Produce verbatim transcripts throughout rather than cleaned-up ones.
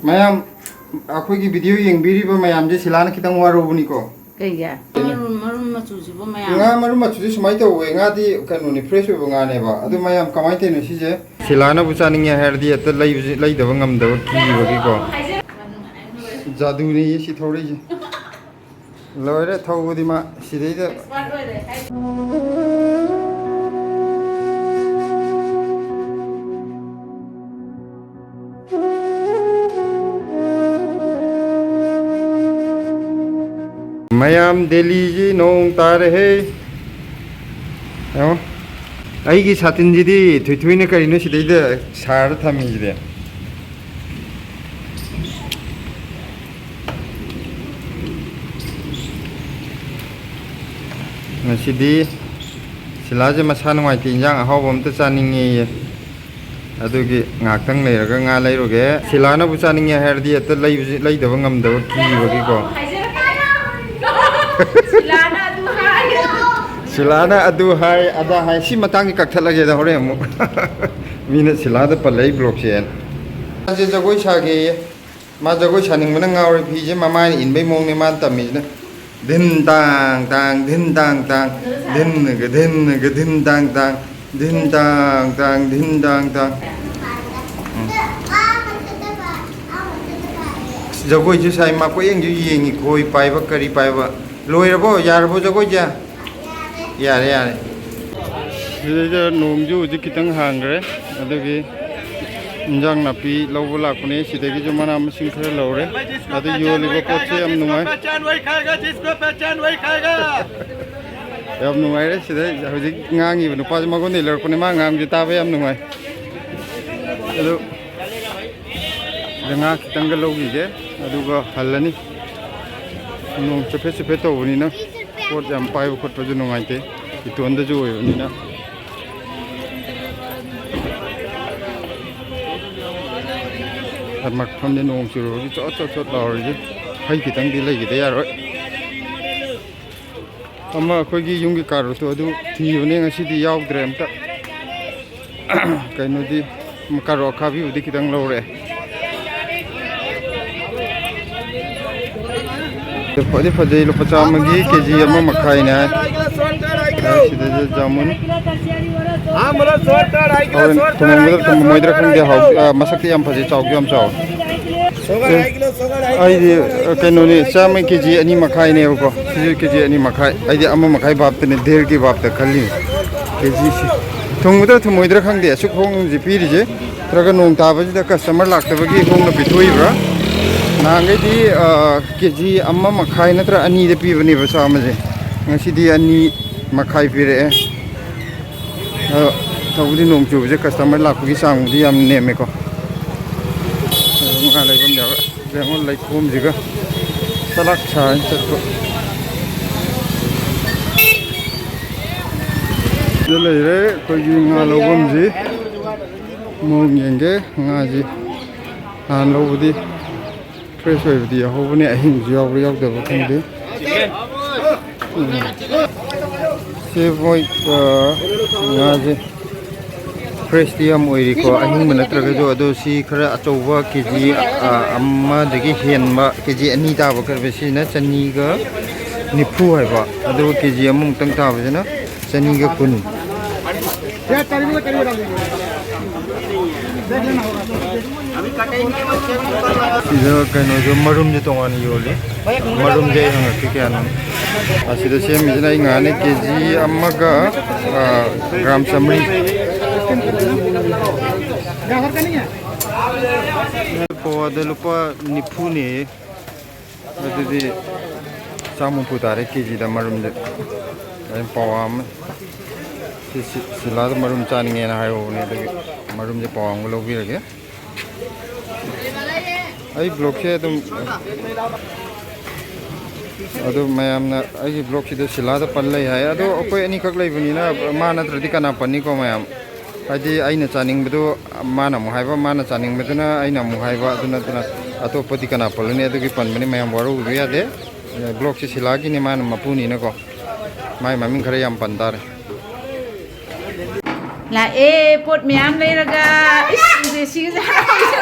ꯃꯌꯥꯝ, ꯑꯩꯈꯣꯏꯒꯤ ꯚꯤꯗꯤꯑꯣ ꯌꯦꯡꯕꯤꯔꯤꯕ ꯃꯌꯥꯝꯁꯦ ꯁꯤꯂꯥꯅ ꯈꯤꯇꯪ ꯋꯥꯔꯧꯕꯅꯤꯀꯣ꯫ ꯀꯩꯒꯤ? ꯃꯔꯨꯝ, ꯃꯔꯨꯝ ꯃꯆꯨꯁꯤꯕꯨ ꯃꯌꯥꯝ꯫ ꯉꯥ ꯃꯔꯨꯝ ꯃꯆꯨꯁꯦ ꯁꯨꯃꯥꯏꯅ ꯇꯧꯋꯦ꯫ ꯉꯥꯗꯤ ꯀꯩꯅꯣꯅꯤ, ꯐ꯭ꯔꯦꯁ ꯑꯣꯏꯕ ꯉꯥꯅꯦꯕ꯫ ꯑꯗꯨ ꯃꯌꯥꯝ ꯀꯃꯥꯏꯅ ꯇꯧꯔꯤꯅꯣ ꯁꯤꯁꯦ? ꯁꯤꯂꯥꯅꯕꯨ ꯆꯥꯅꯤꯡꯉꯦ ꯍꯥꯏꯔꯗꯤ ꯍꯦꯛꯇ ꯂꯩꯕꯁꯦ, ꯂꯩꯗꯕ ꯉꯝꯗꯕ ꯀꯤꯕꯒꯤꯀꯣ꯫ ꯖꯥꯗꯨꯅꯦ ꯁꯤ ꯊꯧꯔꯛꯏꯁꯦ꯫ ꯂꯣꯏꯔꯦ ꯊꯧꯕꯗꯤ ꯃꯥ ꯁꯤꯗꯩꯗ꯫ ꯃꯌꯥꯝ, ꯗꯦꯜꯂꯤꯁꯤ ꯅꯣꯡ ꯇꯥꯔꯦꯍꯦ꯫ ꯌꯦꯡꯉꯣ꯫ ꯑꯩꯒꯤ ꯁꯥꯇꯤꯟꯁꯤꯗꯤ ꯊꯣꯏꯊꯣꯏꯅ ꯀꯔꯤꯅꯣ ꯁꯤꯗꯩꯗ ꯁꯥꯔ ꯊꯝꯃꯤꯁꯤꯗꯤ? ꯉꯁꯤꯗꯤ ꯁꯤꯂꯥꯁꯦ ꯃꯁꯥ ꯅꯨꯡꯉꯥꯏꯇꯦ, ꯏꯟꯖꯥꯡ ꯑꯍꯥꯎꯕ ꯑꯝꯇ ꯆꯥꯅꯤꯡꯉꯦꯌꯦ꯫ ꯑꯗꯨꯒꯤ ꯉꯥꯏꯍꯥꯛꯇꯪ ꯂꯩꯔꯒ ꯉꯥ ꯂꯩꯔꯨꯒꯦ꯫ ꯁꯤꯂꯥꯅꯕꯨ ꯆꯥꯅꯤꯡꯉꯦ ꯍꯥꯏꯔꯗꯤ ꯍꯦꯛꯇ ꯂꯩꯕꯁꯦ, ꯂꯩꯗꯕ ꯉꯝꯗꯕ ꯀꯤꯕꯒꯤꯀꯣ꯫ ꯁꯤꯂꯥꯅ ꯑꯗꯨ ꯍꯥꯏ꯫ ꯁꯤꯂꯥꯅ ꯑꯗꯨ ꯍꯥꯏ, ꯑꯗꯥ ꯍꯥꯏ꯫ ꯁꯤ ꯃꯇꯥꯡꯁꯤ ꯀꯛꯊꯠꯂꯒꯦꯗ ꯍꯣꯔꯦꯟ ꯑꯃꯨꯛ꯫ ꯃꯤꯅ ꯁꯤꯂꯥꯗ ꯄꯜꯂꯛꯏ ꯕ꯭ꯂꯣꯛꯁꯦꯅ꯫ ꯃꯥꯁꯦ ꯖꯒꯣꯏ ꯁꯥꯒꯦꯌꯦ꯫ ꯃꯥ ꯖꯒꯣꯏ ꯁꯥꯅꯤꯡꯕꯅ ꯉꯥꯎꯔꯦ꯫ ꯐꯤꯁꯦ ꯃꯃꯥꯏꯅ ꯏꯟꯕꯩ ꯃꯑꯣꯡꯅꯦ ꯃꯥꯅ ꯇꯝꯃꯤꯁꯤꯅ꯫ ꯙꯤꯟ ꯇꯥꯡ ꯇꯥꯡ, ꯙꯤꯟ ꯇꯥꯡ ꯇꯥꯡ, ꯙꯤꯟꯅꯒ ꯙꯤꯟꯅꯒ ꯙꯤꯟ ꯇꯥꯡ ꯇꯥꯡ, ꯙꯤꯟ ꯇꯥꯡ ꯇꯥꯡ, ꯙꯤꯟ ꯇꯥꯡ ꯇꯥꯡ꯫ ꯎꯝ꯫ ꯖꯒꯣꯏꯁꯨ ꯁꯥꯏ, ꯃꯥ ꯀꯣꯏꯌꯦꯡꯁꯨ ꯌꯦꯡꯉꯤ, ꯈꯣꯏ ꯄꯥꯏꯕ ꯀꯔꯤ ꯄꯥꯏꯕ꯫ ꯂꯣꯏꯔꯕꯣ? ꯌꯥꯔꯕꯣ ꯖꯒꯣꯏꯁꯦ? ꯌꯥꯔꯦ, ꯌꯥꯔꯦ꯫ ꯁꯤꯗꯩꯗ ꯅꯣꯡꯁꯨ ꯍꯧꯖꯤꯛ ꯈꯤꯇꯪ ꯍꯥꯡꯈ꯭ꯔꯦ, ꯑꯗꯨꯒꯤ ꯏꯟꯖꯥꯡ ꯅꯥꯄꯤ ꯂꯧꯕ ꯂꯥꯛꯄꯅꯦ꯫ ꯁꯤꯗꯒꯤꯁꯨ ꯃꯅꯥ ꯃꯁꯤꯡ ꯈꯔ ꯂꯧꯔꯦ꯫ ꯑꯗꯨ ꯌꯣꯜꯂꯤꯕ ꯄꯣꯠꯁꯦ ꯌꯥꯝ ꯅꯨꯡꯉꯥꯏ꯫ ꯌꯥꯝ ꯅꯨꯡꯉꯥꯏꯔꯦ꯫ ꯁꯤꯗ ꯍꯧꯖꯤꯛ ꯉꯥꯡꯉꯤꯕ ꯅꯨꯄꯥꯁꯦ ꯃꯉꯣꯟꯗꯒꯤ ꯂꯧꯔꯛꯄꯅꯦ꯫ ꯃꯥ ꯉꯥꯡꯕꯁꯦ ꯇꯥꯕ ꯌꯥꯝ ꯅꯨꯡꯉꯥꯏ꯫ ꯑꯗꯨ ꯁꯤꯗ ꯉꯥ ꯈꯤꯇꯪꯒ ꯂꯧꯈꯤꯒꯦ, ꯑꯗꯨꯒ ꯍꯜꯂꯅꯤ꯫ ꯅꯣꯡ ꯆꯨꯐꯦꯠ ꯆꯨꯐꯦꯠ ꯇꯧꯕꯅꯤꯅ ꯄꯣꯠ ꯌꯥꯝ ꯄꯥꯏꯕ ꯈꯣꯠꯄꯁꯨ ꯅꯨꯡꯉꯥꯏꯇꯦ, ꯏꯇꯣꯟꯗꯁꯨ ꯑꯣꯏꯕꯅꯤꯅ꯫ ꯃꯐꯝꯗꯤ ꯅꯣꯡ ꯆꯨꯔꯨꯕꯒꯤ ꯆꯣꯠ ꯆꯣꯠ ꯆꯣꯠ ꯂꯥꯎꯔꯤꯁꯦ꯫ ꯍꯩ ꯈꯤꯇꯪꯗꯤ ꯂꯩꯈꯤꯗ ꯌꯥꯔꯣꯏ꯫ ꯑꯃ ꯑꯩꯈꯣꯏꯒꯤ ꯌꯨꯝꯒꯤ ꯀꯥꯔꯣꯠꯇꯣ ꯑꯗꯨ ꯊꯤꯕꯅꯦ, ꯉꯁꯤꯗꯤ ꯌꯥꯎꯗ꯭ꯔꯦ ꯑꯝꯇ꯫ ꯀꯩꯅꯣꯗꯤ, ꯀꯥꯔꯣꯠ ꯑꯈꯥꯕꯤꯕꯨꯗꯤ ꯈꯤꯇꯪ ꯂꯧꯔꯦ꯫ ꯐꯗꯤ ꯐꯖꯩ, ꯂꯨꯄꯥ ꯆꯥꯝꯃꯒꯤ ꯀꯦ ꯖꯤ ꯑꯃ ꯃꯈꯥꯏꯅꯦ ꯍꯥꯏ꯫ ꯁꯤꯗꯁꯨ ꯖꯥꯃꯨꯟ꯫ ꯍꯣꯔꯦꯟ ꯊꯨꯝꯃꯝꯒꯗ꯭ꯔꯥ ꯊꯨꯝꯃꯝꯃꯣꯏꯗ꯭ꯔꯥ ꯈꯪꯗꯦ, ꯍꯥꯎ-, ꯑ, ꯃꯁꯛꯇꯤ ꯌꯥꯝ ꯐꯖꯩ, ꯆꯥꯎꯁꯨ ꯌꯥꯝ ꯆꯥꯎꯋꯦ꯫ ꯑꯩꯗꯤ, ꯑ, ꯀꯩꯅꯣꯅꯦ, ꯆꯥꯝꯃ ꯀꯦ ꯖꯤ ꯑꯅꯤ ꯃꯈꯥꯏꯅꯦꯕꯀꯣ꯫ ꯁꯤꯁꯨ ꯀꯦ ꯖꯤ ꯑꯅꯤ ꯃꯈꯥꯏ꯫ ꯑꯩꯗꯤ ꯑꯃ ꯃꯈꯥꯏ ꯚꯥꯞꯇꯅꯦ, ꯗꯦꯔꯒꯤ ꯚꯥꯞꯇ ꯈꯜꯂꯤꯅꯦ꯫ ꯀꯦ ꯖꯤꯁꯤ ꯊꯨꯝꯒꯗ꯭ꯔꯥ ꯊꯨꯝꯃꯣꯏꯗ꯭ꯔꯥ ꯈꯪꯗꯦ, ꯑꯁꯨꯛ ꯍꯣꯡꯅ ꯄꯤꯔꯤꯁꯦ꯫ ꯅꯠꯇ꯭ꯔꯒ ꯅꯣꯡ ꯇꯥꯕꯁꯤꯗ ꯀꯁꯇꯃꯔ ꯂꯥꯛꯇꯕꯒꯤ ꯍꯣꯡꯅ ꯄꯤꯊꯣꯛꯏꯕ꯭ꯔꯥ? ꯅꯍꯥꯟꯈꯩꯗꯤ, ꯑ, ꯀꯦ ꯖꯤ ꯑꯃ ꯃꯈꯥꯏ ꯅꯠꯇ꯭ꯔ ꯑꯅꯤꯗ ꯄꯤꯕꯅꯦꯕ ꯆꯥꯝꯃꯁꯦ꯫ ꯉꯁꯤꯗꯤ ꯑꯅꯤ ꯃꯈꯥꯏ ꯄꯤꯔꯛꯑꯦ꯫ ꯑꯗꯣ ꯇꯧꯕꯗꯤ ꯅꯣꯡ ꯆꯨꯕꯁꯦ ꯀꯁꯇꯃꯔ ꯂꯥꯛꯄꯒꯤ ꯆꯥꯡꯕꯨꯗꯤ ꯌꯥꯝ ꯅꯦꯝꯃꯦꯀꯣ꯫ ꯑꯗꯣ ꯉꯥ ꯂꯩꯐꯝ ꯌꯥꯎꯔ-, ꯌꯦꯡꯉꯣ ꯂꯩꯈꯣꯝꯁꯤꯒ ꯆꯂꯥꯛ ꯁꯥꯔꯅꯤ ꯆꯠꯄ꯫ ꯁꯤꯗ ꯂꯩꯔꯦ ꯑꯩꯈꯣꯏꯒꯤ ꯉꯥ ꯂꯧꯐꯝꯁꯤ꯫ ꯃꯑꯣꯡ ꯌꯦꯡꯒꯦ ꯉꯥꯁꯤ꯫ ꯅꯍꯥꯟ ꯂꯧꯕꯗꯤ ꯐ꯭ꯔꯦꯁ ꯑꯣꯏꯕꯗꯤ ꯌꯥꯎꯍꯧꯕꯅꯦ, ꯑꯍꯤꯡꯕꯁꯨ ꯌꯥꯎꯕ꯭ꯔꯥ ꯌꯥꯎꯗꯕ꯭ꯔꯥ ꯈꯪꯗꯦ꯫ ꯎꯝ꯫ ꯁꯤ ꯃꯣꯏ, ꯑ, ꯉꯥꯁꯦ ꯐ꯭ꯔꯦꯁꯇꯤ ꯌꯥꯝ ꯑꯣꯏꯔꯤꯀꯣ, ꯑꯍꯤꯡꯕ ꯅꯠꯇ꯭ꯔꯒꯁꯨ꯫ ꯑꯗꯣ ꯁꯤ ꯈꯔ ꯑꯆꯧꯕ ꯀꯦ ꯖꯤ, ꯑ, ꯑꯃꯗꯒꯤ ꯍꯦꯟꯕ, ꯀꯦ ꯖꯤ ꯑꯅꯤ ꯇꯥꯕ ꯈꯔ, ꯁꯤꯅ ꯆꯅꯤꯒ ꯅꯤꯐꯨ ꯍꯥꯏꯕ, ꯑꯗꯨꯒ ꯀꯦ ꯖꯤ ꯑꯃꯃꯨꯛꯇꯪ ꯇꯥꯕꯁꯤꯅ ꯆꯅꯤꯒ ꯀꯨꯟ꯫ ꯁꯤꯗ ꯀꯩꯅꯣꯁꯨ, ꯃꯔꯨꯝꯁꯦ ꯇꯣꯉꯥꯟꯅ ꯌꯣꯜꯂꯤ꯫ ꯃꯔꯨꯝꯁꯦ ꯑꯩ ꯍꯪꯉꯛꯀꯦ ꯀꯌꯥꯅꯣ꯫ ꯑꯁꯤꯗ ꯁꯦꯝꯃꯤꯁꯤꯅ ꯑꯩ ꯉꯥꯅꯤ ꯀꯦ ꯖꯤ ꯑꯃꯒ, ꯑ, ꯒ꯭ꯔꯥꯝ ꯆꯥꯝꯃꯔꯤ꯫ ꯄꯋꯥꯗ ꯂꯨꯄꯥ ꯅꯤꯐꯨꯅꯦ꯫ ꯑꯗꯨꯗꯤ ꯆꯥꯝ ꯍꯨꯝꯐꯨ ꯇꯥꯔꯦ ꯀꯦ ꯖꯤꯗ ꯃꯔꯨꯝꯁꯦ꯫ ꯑꯗꯩ ꯄꯋꯥ ꯑꯃ꯫ ꯁꯤ, ꯁꯤ, ꯁꯤꯂꯥꯗ ꯃꯔꯨꯝ ꯆꯥꯅꯤꯡꯉꯦꯅ ꯍꯥꯏꯍꯧꯕꯅꯦ, ꯑꯗꯨꯒꯤ ꯃꯔꯨꯝꯁꯦ ꯄꯋꯥ ꯑꯃꯒ ꯂꯧꯕꯤꯔꯒꯦ꯫ ꯑꯩ ꯕ꯭ꯂꯣꯛꯁꯦ ꯑꯗꯨꯝ, ꯑꯗꯨ ꯃꯌꯥꯝꯅ ꯑꯩꯒꯤ ꯕ꯭ꯂꯣꯛꯁꯤꯗ ꯁꯤꯂꯥꯗ ꯄꯜ ꯂꯩ ꯍꯥꯏ꯫ ꯑꯗꯣ ꯑꯩꯈꯣꯏ ꯑꯅꯤꯈꯛ ꯂꯩꯕꯅꯤꯅ ꯃꯥ ꯅꯠꯇ꯭ꯔꯗꯤ ꯀꯅꯥ ꯄꯟꯅꯤꯀꯣ ꯃꯌꯥꯝ? ꯍꯥꯏꯗꯤ ꯑꯩꯅ ꯆꯥꯅꯤꯡꯕꯗꯨ ꯃꯥꯅ ꯑꯃꯨꯛ ꯍꯥꯏꯕ, ꯃꯥꯅ ꯆꯥꯅꯤꯡꯕꯗꯨꯅ ꯑꯩꯅ ꯑꯃꯨꯛ ꯍꯥꯏꯕ, ꯑꯗꯨ ꯅꯠꯇꯅ ꯑꯇꯣꯞꯄꯗꯤ ꯀꯅꯥ ꯄꯜꯂꯨꯅꯤ? ꯑꯗꯨꯒꯤ ꯄꯟꯕꯅꯤ, ꯃꯌꯥꯝ ꯋꯥꯔꯧꯕꯤꯕ ꯌꯥꯗꯦ꯫ ꯕ꯭ꯂꯣꯛꯁꯤ ꯁꯤꯂꯥꯒꯤꯅꯤ, ꯃꯥꯅ ꯃꯄꯨꯅꯤꯅꯀꯣ꯫ ꯃꯥꯏ ꯃꯃꯤꯡ ꯈꯔ ꯌꯥꯝ ꯄꯟ ꯇꯥꯔꯦ꯫ ꯂꯥꯛꯑꯦ, ꯄꯣꯠ ꯃꯌꯥꯝ ꯂꯩꯔꯒ꯫ ꯏꯁ, ꯖꯦꯁꯤꯒꯁꯦ ꯍꯔꯥꯎꯏꯁꯦ꯫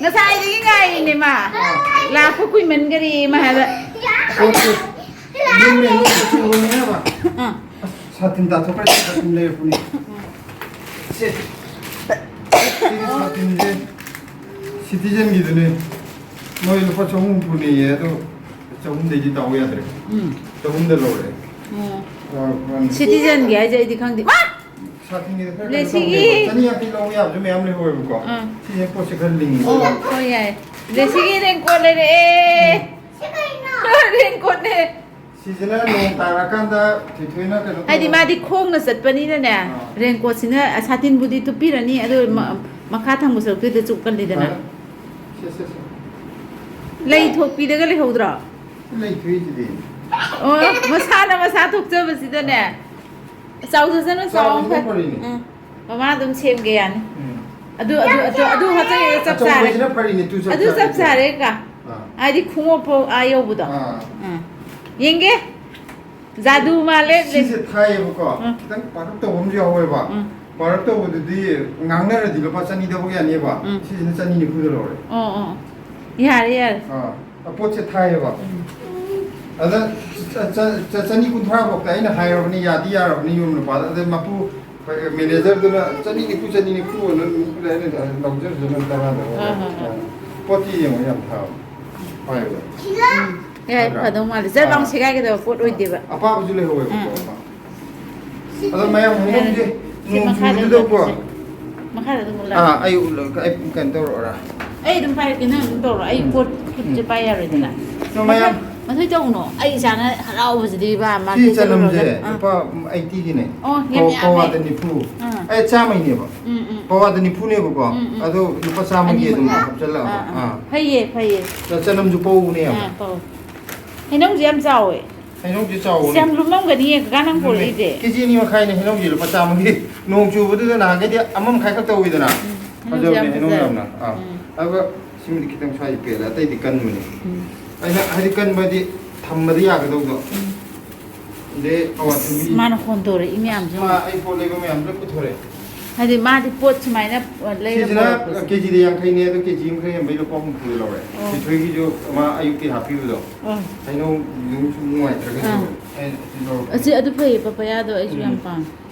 ꯉꯁꯥꯏꯗꯒꯤ ꯉꯥꯏꯔꯤꯅꯦ ꯃꯥ꯫ ꯂꯥꯛꯄ ꯀꯨꯏꯃꯟꯈꯔꯦ ꯃꯥ ꯍꯥꯏꯕ꯫ ꯄꯣꯠꯁꯦ ꯂꯨꯝꯃꯦ, ꯂꯨꯝꯃꯦ, ꯂꯨꯝꯃꯦ ꯍꯥꯏꯕ꯫ ꯑꯥ꯫ ꯑꯁ, ꯁꯥꯇꯤꯟ ꯇꯥꯊꯣꯛꯈ꯭ꯔꯦ, ꯁꯥꯇꯤꯟ ꯂꯩꯔꯛꯄꯅꯤ꯫ ꯁꯦ, ꯁꯤꯒꯤ ꯁꯥꯇꯤꯟꯁꯦ ꯁꯤꯇꯤꯖꯦꯟꯒꯤꯗꯨꯅꯦ꯫ ꯃꯣꯏ ꯂꯨꯄꯥ ꯆꯍꯨꯝ ꯍꯨꯝꯐꯨꯅꯦꯌꯦ, ꯑꯗꯣ ꯆꯍꯨꯝꯗꯩꯗꯤ ꯇꯥꯎ ꯌꯥꯗ꯭ꯔꯦ꯫ ꯎꯝ꯫ ꯆꯍꯨꯝꯗ ꯂꯧꯔꯦ꯫ ꯑꯣ꯫ ꯑꯥ, ꯃꯥꯅꯤ꯫ ꯁꯤꯇꯤꯖꯦꯟꯒꯤ ꯍꯥꯏꯁꯦ ꯑꯩꯗꯤ ꯈꯪꯗꯦ꯫ ꯁꯥꯇꯤꯟꯒꯤꯗ ꯈꯔ ꯀꯩꯅꯣ ꯂꯦꯁꯤꯒꯤ ꯇꯧꯕꯅꯦꯕ꯫ ꯆꯅꯤ ꯌꯥꯡꯈꯩ ꯂꯧꯕ ꯌꯥꯕꯁꯨ ꯃꯌꯥꯝ ꯂꯩꯍꯧꯋꯦꯕꯀꯣ꯫ ꯑꯥ꯫ ꯁꯤꯁꯦ ꯄꯣꯠꯁꯦ ꯈꯔ ꯂꯤꯡꯉꯦ꯫ ꯑꯣ, ꯍꯣꯏ, ꯌꯥꯏ꯫ ꯂꯦꯁꯤꯒꯤ ꯔꯦꯟꯀꯣꯠ ꯂꯩꯔꯛꯑꯦ꯫ ꯔꯦꯟꯀꯣꯠꯅꯦ꯫ ꯁꯤꯁꯤꯅ ꯅꯣꯡ ꯇꯥꯔꯀꯥꯟꯗ ꯊꯣꯏꯊꯣꯏꯅ ꯀꯩꯅꯣ ꯍꯥꯏꯗꯤ ꯇꯧꯕ꯫ ꯃꯥꯗꯤ ꯈꯣꯡꯅ ꯆꯠꯄꯅꯤꯅꯅꯦ, ꯑꯥ꯫ ꯔꯦꯟꯀꯣꯠꯁꯤꯅ ꯁꯥꯇꯤꯟꯕꯨꯗꯤ ꯇꯨꯞꯄꯤꯔꯅꯤ, ꯑꯗꯨ ꯃ-, ꯎꯝ꯫ ꯃꯈꯥ ꯊꯪꯕ ꯁꯔꯨꯛꯇꯨꯗ ꯆꯨꯞꯀꯜꯂꯤꯗꯅ꯫ ꯐꯔꯦ꯫ ꯁꯦ, ꯁꯦ, ꯁꯦ꯫ ꯂꯩ ꯊꯣꯛꯄꯤꯗꯒ ꯂꯩꯍꯧꯗ꯭ꯔꯣ? ꯂꯩ ꯊꯣꯛꯏꯁꯤꯗꯤ꯫ ꯑꯣ, ꯃꯁꯥꯅ ꯃꯁꯥ ꯊꯣꯛꯆꯕꯁꯤꯗꯅꯦ꯫ ꯆꯥꯎꯖꯁꯅꯨ, ꯆꯥꯎ ꯆꯥꯎꯕꯁꯤꯅ ꯐꯩ꯫ ꯐꯔꯤꯅꯦ꯫ ꯎꯝ꯫ ꯃꯃꯥ ꯑꯗꯨꯝ ꯁꯦꯝꯒꯦ ꯌꯥꯅꯤ꯫ ꯎꯝ꯫ ꯑꯗꯨ, ꯑꯗꯨ, ꯑꯗꯨ, ꯑꯗꯨ ꯍꯥꯞꯆꯤꯜꯂꯒ ꯆꯞ ꯆꯥꯔꯦ꯫ ꯑꯆꯧꯕꯁꯤꯅ ꯐꯔꯤꯅꯦ, ꯇꯨ ꯆꯞ ꯑꯗꯨ ꯆꯞ ꯆꯥꯔꯦ꯫ ꯆꯥꯔꯦ ꯀ꯫ ꯑꯥ꯫ ꯍꯥꯏꯗꯤ ꯈꯣꯡꯎꯞ ꯐꯥꯎ ꯑꯥ ꯌꯧꯕꯗꯣ꯫ ꯑꯥ꯫ ꯎꯝ꯫ ꯌꯦꯡꯒꯦ꯫ ꯖꯥꯗꯨ ꯃꯥꯜꯂꯦ꯫ ꯁꯤꯁꯦ ꯊꯥꯏꯌꯦꯕꯀꯣ꯫ ꯎꯝ꯫ ꯈꯤꯇꯪ ꯄꯥꯔꯞ ꯇꯧꯕ ꯑꯃꯁꯨ ꯌꯥꯎꯋꯦꯕ꯫ ꯎꯝ꯫ ꯄꯥꯔꯞ ꯇꯧꯕꯗꯨꯗꯤ ꯉꯥꯡꯅꯔꯗꯤ ꯂꯨꯄꯥ ꯆꯅꯤꯗ ꯍꯧꯕ ꯌꯥꯅꯤꯕ꯫ ꯎꯝ꯫ ꯁꯤꯁꯤꯅ ꯆꯅꯤ ꯅꯤꯐꯨꯗ ꯂꯧꯔꯦ꯫ ꯑꯣ, ꯑꯣ, ꯑꯣ꯫ ꯌꯥꯔꯦ, ꯌꯥꯔꯦ꯫ ꯑꯥ꯫ ꯄꯣꯠꯁꯦ ꯊꯥꯏꯌꯦꯕ꯫ ꯎꯝ꯫ ꯑꯗ ꯆ-, ꯆ-, ꯆ-, ꯆꯅꯤ ꯀꯨꯟꯊ꯭ꯔꯥ ꯐꯥꯎꯗ ꯑꯩꯅ ꯍꯥꯏꯔꯕꯅꯤ, ꯌꯥꯗꯤ ꯌꯥꯔꯕꯅꯤ ꯌꯨꯝ ꯅꯨꯄꯥꯗ꯫ ꯑꯗ ꯃꯄꯨ, ꯃꯦꯅꯦꯖꯔꯗꯨꯅ ꯆꯅꯤ ꯅꯤꯐꯨ, ꯆꯅꯤ ꯅꯤꯐꯨ ꯑꯅ ꯂꯧꯖꯔꯁꯅꯨ ꯇꯔꯥꯗ꯫ ꯍꯣꯏ, ꯍꯣꯏ, ꯍꯣꯏ꯫ ꯄꯣꯠꯇꯤ ꯌꯦꯡꯉꯣ, ꯌꯥꯝ ꯊꯥꯕ꯫ ꯍꯥꯏꯕ꯫ ꯎꯝ꯫ ꯌꯥꯏ, ꯅꯠꯇ꯭ꯔꯥ? ꯐꯗꯧ ꯃꯥꯜꯂꯦ꯫ ꯖꯔ ꯂꯥꯎ ꯑꯥ꯫ ꯁꯦꯒꯥꯏꯒꯗꯕ ꯄꯣꯠ ꯑꯣꯏꯗꯦꯕ꯫ ꯑꯄꯥꯕꯁꯨ ꯂꯩꯍꯧꯋꯦꯕꯀꯣ꯫ ꯎꯝ꯫ ꯑꯗꯣ ꯃꯌꯥꯝ ꯍꯩꯅꯧꯁꯦ ꯁꯤ ꯅꯣꯡ ꯃꯈꯥꯗ ꯆꯨꯕꯗꯨꯗꯀꯣ꯫ ꯃꯨꯜꯂꯁꯤ꯫ ꯃꯈꯥꯗ ꯑꯗꯨꯝ ꯃꯨꯜꯂꯒ꯫ ꯑꯥ, ꯑꯩ ꯎꯠꯂꯒ, ꯑꯩ ꯀꯩꯅꯣ ꯇꯧꯔꯛꯑꯣꯔꯥ? ꯑꯩ ꯑꯗꯨꯝ ꯄꯥꯏꯔꯛꯀꯦ, ꯅꯪ ꯑꯗꯨꯝ ꯇꯧꯔꯣ꯫ ꯑꯩ ꯎꯝ꯫ ꯄꯣꯠ ꯈꯨꯠꯁꯦ ꯎꯝ꯫ ꯄꯥꯏ ꯌꯥꯔꯣꯏꯗꯅ꯫ ꯑꯗꯣ ꯃꯌꯥꯝ ꯃꯊꯣꯏ ꯇꯧꯅꯣ꯫ ꯑꯩ ꯏꯆꯥꯅ ꯍꯔꯥꯎꯕꯁꯤꯗꯤ ꯏꯕꯥ, ꯁꯤ ꯃꯥꯔꯀꯦꯠ ꯆꯅꯝꯁꯦ ꯆꯠꯂꯨꯔꯒ꯫ ꯑꯥ꯫ ꯂꯨꯄꯥ ꯑꯩꯠꯇꯤꯒꯤꯅꯦ꯫ ꯑꯣ, ꯌꯥꯝ ꯄꯧ-, ꯌꯥꯝꯃꯦ꯫ ꯄꯧꯋꯥꯗ ꯅꯤꯐꯨ꯫ ꯑꯥ꯫ ꯑꯦ, ꯆꯥꯝꯃꯩꯅꯦꯕ꯫ ꯎꯝ, ꯎꯝ꯫ ꯄꯧꯋꯥꯗ ꯅꯤꯐꯨꯅꯦꯕꯀꯣ꯫ ꯎꯝ, ꯎꯝ꯫ ꯑꯗꯣ ꯂꯨꯄꯥ ꯆꯥꯝꯃꯒꯤ ꯑꯗꯨꯝ ꯑꯅꯤꯃꯛ ꯍꯥꯞꯆꯜꯂꯛꯑꯕ꯫ ꯑꯥ, ꯑꯥ꯫ ꯑꯥ꯫ ꯐꯩꯌꯦ, ꯐꯩꯌꯦ꯫ ꯆ-, ꯆꯅꯝꯁꯨ ꯄꯧꯕꯅꯦ ꯌꯥꯝꯅ꯫ ꯑꯥ, ꯄꯧ꯫ ꯍꯩꯅꯧꯁꯦ ꯌꯥꯝ ꯆꯥꯎꯋꯦ꯫ ꯍꯩꯅꯧꯁꯦ ꯆꯥꯎꯕꯅꯦ꯫ ꯑꯁ, ꯌꯥꯝ ꯂꯨꯝꯃꯝꯒꯅꯤꯌꯦ ꯀꯀꯥ ꯅꯪ ꯑꯗꯨꯅꯦ꯫ ꯄꯣꯔꯛꯏꯁꯦ꯫ ꯀꯦꯖꯤ ꯑꯅꯤ ꯃꯈꯥꯏꯅꯦ ꯍꯩꯅꯧꯁꯦ ꯂꯨꯄꯥ ꯆꯥꯝꯃꯒꯤ꯫ ꯅꯣꯡ ꯆꯨꯕꯗꯨꯗ ꯅꯍꯥꯟꯈꯩꯗꯤ ꯑꯃ ꯃꯈꯥꯏ ꯈꯛ ꯇꯧꯋꯤꯗꯅ꯫ ꯎꯝ, ꯍꯩꯅꯧꯁꯦ ꯐꯖꯕꯅꯦ ꯌꯥꯝ ꯍꯩꯅꯧ ꯐꯖꯔꯦ꯫ ꯌꯥꯝꯅ꯫ ꯑꯥ꯫ ꯎꯝ꯫ ꯑꯗꯨꯒ ꯁꯤꯃꯗꯤ ꯈꯤꯇꯪ ꯁ꯭ꯋꯥꯏꯗ ꯄꯦꯜꯂꯦ, ꯑꯇꯩꯗꯤ ꯀꯟꯕꯅꯦ꯫ ꯎꯝ꯫ ꯑꯩꯅ ꯍꯥꯏꯗꯤ ꯀꯟꯕꯗꯤ ꯊꯝꯕꯗꯤ ꯌꯥꯒꯗꯧꯗꯣ꯫ ꯎꯝ꯫ ꯑꯗꯩ ꯑꯋꯥꯊꯕꯤ꯫ ꯑꯁ, ꯃꯥꯅ ꯈꯣꯟ ꯇꯧꯔꯛꯏ ꯃꯌꯥꯝꯁꯤꯅ꯫ ꯃꯥ ꯑꯩ ꯄꯣꯠ ꯂꯩꯕ ꯃꯌꯥꯝ ꯂꯣꯏ ꯄꯨꯊꯣꯔꯛꯑꯦ꯫ ꯍꯥꯏꯗꯤ ꯃꯥꯗꯤ ꯄꯣꯠ ꯁꯨꯃꯥꯏꯅ, ꯑ, ꯂꯩꯔ ꯁꯤꯁꯤꯅ ꯄꯨꯔꯛꯄꯁꯦ꯫ ꯀꯦꯖꯤꯗ ꯌꯥꯡꯈꯩꯅꯦ, ꯑꯗꯣ ꯀꯦꯖꯤ ꯑꯃ ꯈꯔ ꯍꯦꯟꯕꯩ ꯂꯨꯄꯥ ꯍꯨꯝꯐꯨꯗ ꯂꯧꯔꯦ꯫ ꯑꯣ꯫ ꯁꯤꯊꯣꯏꯒꯤꯁꯨ ꯑꯃ ꯑꯌꯨꯛꯀꯤ ꯍꯥꯞꯄꯤꯕꯗꯣ꯫ ꯑꯥ꯫ ꯍꯩꯅꯧ ꯅꯨꯡꯁꯨ ꯅꯨꯡꯉꯥꯏꯇ꯭ꯔꯒꯁꯨ ꯑꯥ꯫ ꯑꯩ ꯑꯗꯨ ꯂꯧꯔꯛꯄꯅꯦ꯫ ꯑꯁꯤ ꯑꯗꯨ ꯐꯩꯌꯦ, ꯄꯄꯌꯥꯗꯣ ꯑꯩꯁꯨ ꯌꯥꯝ ꯎꯝ꯫ ꯄꯥꯝꯃꯦ꯫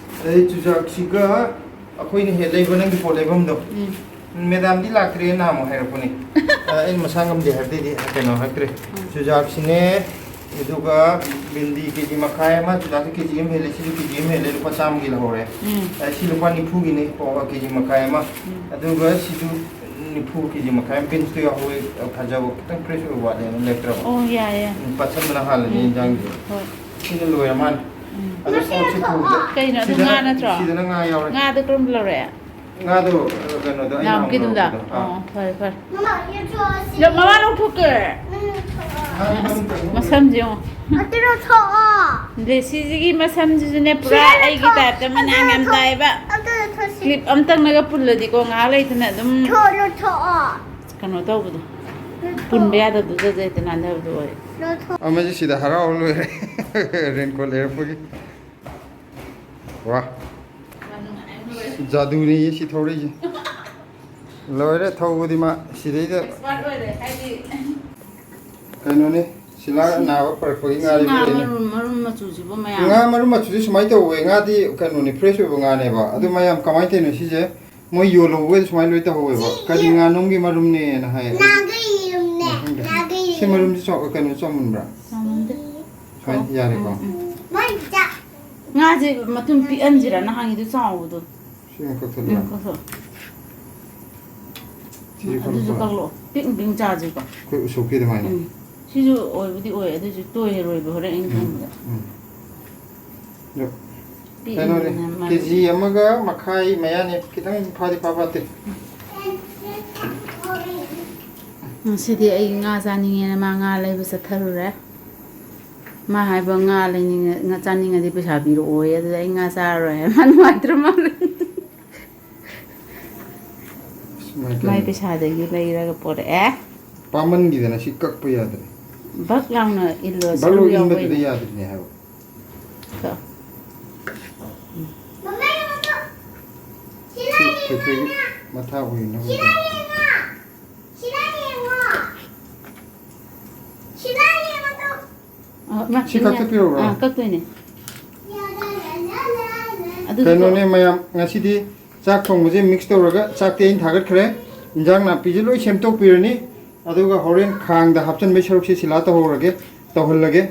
ꯑꯗꯩ ꯆꯨꯖꯥꯛꯁꯤꯒ ꯑꯩꯈꯣꯏꯅ ꯍꯦꯛ ꯂꯩꯕ ꯅꯪꯒꯤ ꯄꯣꯠ ꯂꯩꯐꯝꯗꯣ꯫ ꯎꯝ꯫ ꯃꯦꯗꯥꯝꯗꯤ ꯂꯥꯛꯇ꯭ꯔꯦꯅ ꯑꯃꯨꯛ ꯍꯥꯏꯔꯛꯄꯅꯦ꯫ ꯑ, ꯑꯩꯅ ꯃꯁꯥ ꯉꯝꯗꯦ ꯍꯥꯏꯕꯗꯩꯗꯤ ꯀꯩꯅꯣ ꯍꯥꯏꯔꯛꯇ꯭ꯔꯦ꯫ ꯎꯝ꯫ ꯆꯨꯖꯥꯛꯁꯤꯅꯦ, ꯑꯗꯨꯒ ꯕꯤꯟꯗꯤ ꯀꯦꯖꯤ ꯃꯈꯥꯏ ꯑꯃ, ꯆꯨꯖꯥꯛꯁꯤ ꯀꯦꯖꯤ ꯑꯃ ꯍꯦꯜꯂꯦ, ꯁꯤꯁꯨ ꯀꯦꯖꯤ ꯑꯃ ꯍꯦꯜꯂꯦ, ꯂꯨꯄꯥ ꯆꯥꯝꯃꯒꯤ ꯂꯧꯍꯧꯔꯦ꯫ ꯎꯝ꯫ ꯑ, ꯁꯤ ꯂꯨꯄꯥ ꯅꯤꯐꯨꯒꯤꯅꯦ, ꯄꯋꯥ ꯀꯦꯖꯤ ꯃꯈꯥꯏ ꯑꯃ꯫ ꯎꯝ꯫ ꯑꯗꯨꯒ ꯁꯤꯁꯨ ꯅꯤꯐꯨ, ꯀꯦꯖꯤ ꯃꯈꯥꯏ ꯑꯃ, ꯕꯤꯟꯁꯇꯨ ꯌꯥꯎꯍꯧꯋꯦ, ꯐꯖꯕ ꯈꯤꯇꯪ ꯐ꯭ꯔꯦꯁ ꯑꯣꯏꯕ ꯋꯥꯠꯂꯦꯅ ꯂꯩꯔꯛꯇ꯭ꯔꯕ꯫ ꯑꯣ, ꯌꯥꯏ, ꯌꯥꯏ꯫ ꯎꯝ, ꯄꯠꯁꯟꯕꯅ ꯍꯥꯜꯂꯅꯤ ꯎꯝ, ꯏꯟꯖꯥꯡꯁꯦ꯫ ꯍꯣꯏ꯫ ꯁꯤꯅ ꯂꯣꯏꯔ ꯃꯥꯜꯂꯦ꯫ ꯎꯝ꯫ ꯑꯗꯣ ꯄꯣꯠꯁꯦ ꯄꯨꯕꯗ ꯀꯩꯅꯣ, ꯑꯗꯨ ꯁꯤꯗꯅ, ꯉꯥ ꯅꯠꯇ꯭ꯔꯣ? ꯁꯤꯗꯅ ꯉꯥ ꯌꯥꯎꯔꯦ꯫ ꯉꯥꯗꯣ ꯀꯔꯝꯕ ꯂꯧꯔꯛꯑꯦ? ꯉꯥꯗꯣ, ꯑ, ꯀꯩꯅꯣꯗꯣ, ꯑꯩꯅ ꯅꯥꯎꯀꯤꯗꯨꯝꯗ? ꯍꯪꯍꯧꯕꯗꯣ꯫ ꯑꯥ꯫ ꯑꯣ, ꯐꯔꯦ, ꯐꯔꯦ꯫ ꯃꯃꯥ ꯂꯧꯊꯣꯛꯀꯦ꯫ ꯃꯁꯝꯁꯦ ꯌꯦꯡꯉꯣ꯫ ꯂꯦꯁꯤꯁꯤꯒꯤ ꯃꯁꯝꯁꯤꯁꯨꯅꯦ, ꯄꯨꯔꯥ ꯑꯩꯒꯤ ꯇꯥꯏꯞꯇ ꯃꯅꯥ ꯌꯥꯝ ꯇꯥꯏꯕ꯫ ꯀ꯭ꯂꯤꯞ ꯑꯝꯇꯪꯅꯒ ꯄꯨꯜꯂꯗꯤꯀꯣ, ꯉꯥꯏꯍꯥꯛ ꯂꯩꯇꯅ ꯑꯗꯨꯝ ꯀꯩꯅꯣ ꯇꯧꯕꯗꯣ, ꯄꯨꯟꯕ ꯌꯥꯗꯕꯗꯣ, ꯖꯠ ꯖꯠ ꯍꯦꯛꯇ ꯅꯥꯟꯊꯕꯗꯣ ꯑꯣꯏ꯫ ꯑꯃꯁꯦ ꯁꯤꯗ ꯍꯔꯥꯎ ꯂꯣꯏꯔꯦ꯫ ꯔꯦꯟꯀꯣꯠ ꯂꯩꯔꯛꯄꯒꯤ꯫ ꯋꯥ꯫ ꯖꯥꯗꯨꯅꯦꯌꯦ ꯁꯤ ꯊꯧꯔꯛꯏꯁꯦ꯫ ꯂꯣꯏꯔꯦ ꯊꯧꯕꯗꯤ ꯃꯥ ꯁꯤꯗꯩꯗ꯫ ꯑꯦꯛꯁꯄꯥꯔꯠ ꯑꯣꯏꯔꯦ, ꯍꯥꯏꯗꯤ꯫ ꯀꯩꯅꯣꯅꯦ, ꯁꯤꯂꯥ ꯅꯥꯕ ꯐꯔꯛꯄꯒꯤ ꯉꯥ ꯂꯩꯕ ꯂꯩꯅꯦ꯫ ꯃꯔꯨꯝ, ꯃꯔꯨꯝ ꯃꯆꯨꯁꯤꯕꯨ ꯃꯌꯥꯝ꯫ ꯉꯥ ꯃꯔꯨꯝ ꯃꯆꯨꯁꯤ ꯁꯨꯃꯥꯏꯅ ꯇꯧꯋꯦ꯫ ꯉꯥꯗꯤ ꯀꯩꯅꯣꯅꯤ, ꯐ꯭ꯔꯦꯁ ꯑꯣꯏꯕ ꯉꯥꯅꯦꯕ꯫ ꯑꯗꯨ ꯃꯌꯥꯝ ꯀꯃꯥꯏꯅ ꯇꯧꯔꯤꯅꯣ ꯁꯤꯁꯦ? ꯃꯣꯏ ꯌꯣꯜꯍꯧꯕꯗ ꯁꯨꯃꯥꯏꯅ ꯂꯣꯏ ꯇꯧꯍꯧꯋꯦꯕ꯫ ꯀꯔꯤ ꯉꯥꯅꯣꯝꯒꯤ ꯃꯔꯨꯝꯅꯦꯅ ꯍꯥꯏꯌꯦ꯫ ꯅꯥꯒꯩ ꯌꯦꯔꯨꯝꯅꯦ, ꯎꯝ, ꯈꯪꯗꯦ꯫ ꯅꯥꯒꯩ ꯁꯤ ꯌꯦꯔꯨꯝ꯫ ꯃꯔꯨꯝꯁꯤ ꯆꯥꯎ-, ꯀꯩꯅꯣ ꯆꯥꯎꯃꯟꯕ꯭ꯔꯥ? ꯆꯥꯎꯃꯟꯗꯦ꯫ ꯁꯨꯃꯥꯏꯅ ꯌꯥꯔꯦꯀꯣ? ꯎꯝ, ꯎꯝ꯫ ꯃꯣꯏ ꯆꯥ-, ꯉꯥꯁꯦ ꯃꯇꯨꯝ ꯄꯤꯛꯍꯟꯁꯤꯔꯥ, ꯅꯍꯥꯟꯒꯤꯗꯨ ꯆꯥꯎꯕꯗꯣ? ꯁꯤ ꯑꯣꯏꯅ ꯀꯛꯊꯠꯂꯨꯔꯥ? ꯎꯝ, ꯀꯛꯊꯠꯂꯣ꯫ ꯁꯤꯁꯨ ꯑꯗꯨꯁꯨ ꯀꯛꯂꯛꯑꯣ꯫ ꯀꯛꯂꯛꯑꯣ꯫ ꯄꯤꯛꯅ ꯄꯤꯛꯅ ꯆꯥꯁꯤꯀꯣ꯫ ꯑꯩꯈꯣꯏ ꯎꯁꯣꯞꯀꯤ ꯑꯗꯨꯃꯥꯏꯅ꯫ ꯎꯝ꯫ ꯁꯤꯁꯨ ꯑꯣꯏꯕꯨꯗꯤ ꯑꯣꯏ, ꯑꯗꯨꯏꯁꯨ ꯇꯣꯏꯔꯔꯣꯏꯕ ꯍꯣꯔꯦꯟ ꯑꯩꯅ ꯎꯝ, ꯊꯣꯡꯕꯗ꯫ ꯎꯝ꯫ ꯑꯗꯣ ꯄꯤꯛꯅ ꯀꯩꯅꯣꯅꯦ, ꯃꯔꯨ꯫ ꯀꯦ ꯖꯤ ꯑꯃꯒ ꯃꯈꯥꯏ ꯃꯌꯥꯅꯦ, ꯈꯤꯇꯪ ꯐꯥꯗꯤ ꯐꯥ ꯐꯥꯠꯇꯦ꯫ ꯉꯁꯤꯗꯤ ꯑꯩ ꯉꯥ ꯆꯥꯅꯤꯡꯉꯦꯅ ꯃꯥ ꯉꯥ ꯂꯩꯕ ꯆꯠꯊꯔꯨꯔꯦ꯫ ꯃꯥ ꯍꯥꯏꯕ ꯉꯥ ꯂꯩꯅꯤꯡꯉ-, ꯉꯥ ꯆꯥꯅꯤꯡꯉꯗꯤ ꯄꯩꯁꯥ ꯄꯤꯔꯛꯑꯣꯌꯦ꯫ ꯑꯗꯨꯗ ꯑꯩ ꯉꯥ ꯆꯥꯔꯔꯣꯏ ꯍꯥꯏ꯫ ꯃꯥ ꯅꯨꯡꯉꯥꯏꯇ꯭ꯔ ꯃꯥꯜꯂꯦ꯫ ꯑꯁ, ꯃꯥꯏ ꯃꯥꯏ ꯀꯩꯅꯣ꯫ ꯄꯩꯁꯥꯗꯒꯤ ꯂꯩꯔꯒ ꯄꯣꯔꯛꯑꯦ꯫ ꯄꯥꯃꯟꯈꯤꯗꯅ ꯁꯤ ꯀꯛꯄ ꯌꯥꯗ꯭ꯔꯦ꯫ ꯕꯛ ꯂꯥꯎꯅ ꯏꯜꯂꯣ, ꯕꯛ ꯁꯔꯨ ꯂꯥꯎ ꯏꯟꯕꯗꯨꯗ ꯌꯥꯎꯕꯩꯅꯦ꯫ ꯌꯥꯗ꯭ꯔꯤꯅꯦ ꯍꯥꯏꯕ꯫ ꯀꯛ꯫ ꯃꯃꯥ, ꯌꯦꯡꯉꯣ꯫ ꯆꯦꯊꯣꯏꯒꯤ ꯃꯊꯥ ꯑꯣꯏꯅꯕ꯫ ꯁꯤꯗ ꯌꯦꯡꯉꯣ꯫ ꯁꯤꯗ ꯌꯦꯡꯉꯣ ꯇꯨ꯫ ꯑ, ꯃꯥ, ꯁꯤ ꯀꯛꯊꯠꯄꯤꯔꯛꯎꯔꯣ? ꯑꯥ, ꯀꯛꯇꯣꯏꯅꯦ꯫ ꯑꯗꯨ ꯀꯩꯅꯣꯅꯦ ꯃꯌꯥꯝ, ꯉꯁꯤꯗꯤ ꯆꯥꯛ ꯊꯣꯡꯕꯁꯦ ꯃꯤꯛꯁ ꯇꯧꯔꯒ ꯆꯥꯛꯇꯤ ꯑꯩꯅ ꯊꯥꯒꯠꯈ꯭ꯔꯦ꯫ ꯏꯟꯖꯥꯡ ꯅꯥꯄꯤꯁꯦ ꯂꯣꯏ ꯁꯦꯝꯗꯣꯛꯄꯤꯔꯅꯤ꯫ ꯑꯗꯨꯒ ꯍꯣꯔꯦꯟ ꯈꯥꯡꯗ ꯍꯥꯞꯆꯤꯟꯕꯩ ꯁꯔꯨꯛꯁꯦ ꯁꯤꯂꯥ ꯇꯧꯍꯧꯔꯒꯦ, ꯇꯧꯍꯜꯂꯒꯦ꯫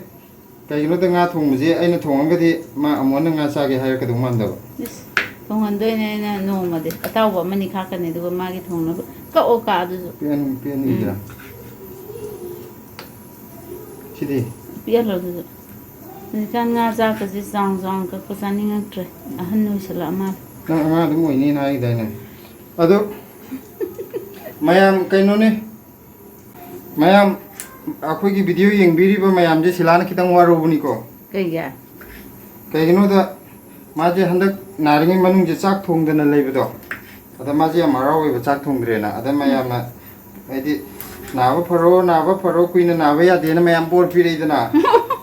ꯀꯩꯒꯤꯅꯣꯗ ꯉꯥ ꯊꯣꯡꯕꯁꯦ ꯑꯩꯅ ꯊꯣꯡꯉꯒꯗꯤ ꯃꯥ ꯑꯃꯨꯛ ꯍꯟꯅ ꯉꯥ ꯆꯥꯒꯦ ꯍꯥꯏꯔꯛꯀꯗꯧ ꯃꯥꯟꯗꯕ꯫ ꯏꯁ, ꯊꯣꯡꯍꯟꯗꯣꯏꯅꯦ ꯑꯩꯅ ꯅꯣꯡꯃꯗꯤ꯫ ꯑꯇꯥꯎꯕ ꯑꯃꯅꯤ ꯈꯥꯛꯀꯅꯤ, ꯑꯗꯨꯒ ꯃꯥꯒꯤ ꯊꯣꯡꯅꯕ꯫ ꯀꯛꯑꯣ ꯀꯛ ꯑꯗꯨꯁꯨ꯫ ꯄꯤꯍꯟ-, ꯄꯤꯍꯟꯈꯤꯁꯤꯔꯥ? ꯁꯤꯗꯤ? ꯄꯤꯍꯜꯂꯣ ꯑꯗꯨꯁꯨ꯫ ꯍꯧꯖꯤꯛꯀꯥꯟ ꯉꯥ ꯆꯥꯛꯀꯁꯦ ꯆꯥꯎ ꯆꯥꯎꯅ ꯀꯛꯄ ꯆꯥꯅꯤꯡꯉꯛꯇ꯭ꯔꯦ꯫ ꯑꯍꯟ ꯑꯣꯏꯁꯜꯂꯛꯑ ꯃꯥꯜꯂꯦ꯫ ꯅꯪ ꯑꯉꯥꯡ ꯑꯗꯨꯝ ꯑꯣꯏꯅꯤꯅ ꯍꯥꯏꯈꯤꯗꯥꯏꯅꯦ? ꯑꯗꯣ ꯃꯌꯥꯝ ꯀꯩꯅꯣꯅꯦ, ꯃꯌꯥꯝ ꯑꯩꯈꯣꯏꯒꯤ ꯚꯤꯗꯤꯑꯣ ꯌꯦꯡꯕꯤꯔꯤꯕ ꯃꯌꯥꯝꯁꯦ ꯁꯤꯂꯥꯅ ꯈꯤꯇꯪ ꯋꯥꯔꯧꯕꯅꯤꯀꯣ꯫ ꯀꯩꯒꯤ? ꯀꯩꯒꯤꯅꯣꯗ ꯃꯥꯁꯦ ꯍꯟꯗꯛ ꯅꯥꯔꯤꯉꯩ ꯃꯅꯨꯡꯁꯦ ꯆꯥꯛ ꯊꯣꯡꯗꯅ ꯂꯩꯕꯗꯣ, ꯑꯗ ꯃꯥꯁꯦ ꯌꯥꯝ ꯍꯔꯥꯎꯋꯦꯕ ꯆꯥꯛ ꯊꯣꯡꯗ꯭ꯔꯦꯅ꯫ ꯑꯗ ꯃꯌꯥꯝꯅ ꯍꯥꯏꯗꯤ ꯅꯥꯕ ꯐꯔꯣ, ꯅꯥꯕ ꯐꯔꯣ, ꯀꯨꯏꯅ ꯅꯥꯕ ꯌꯥꯗꯦꯅ ꯃꯌꯥꯝ ꯕꯣꯔ ꯄꯤꯔꯛꯏꯗꯅ꯫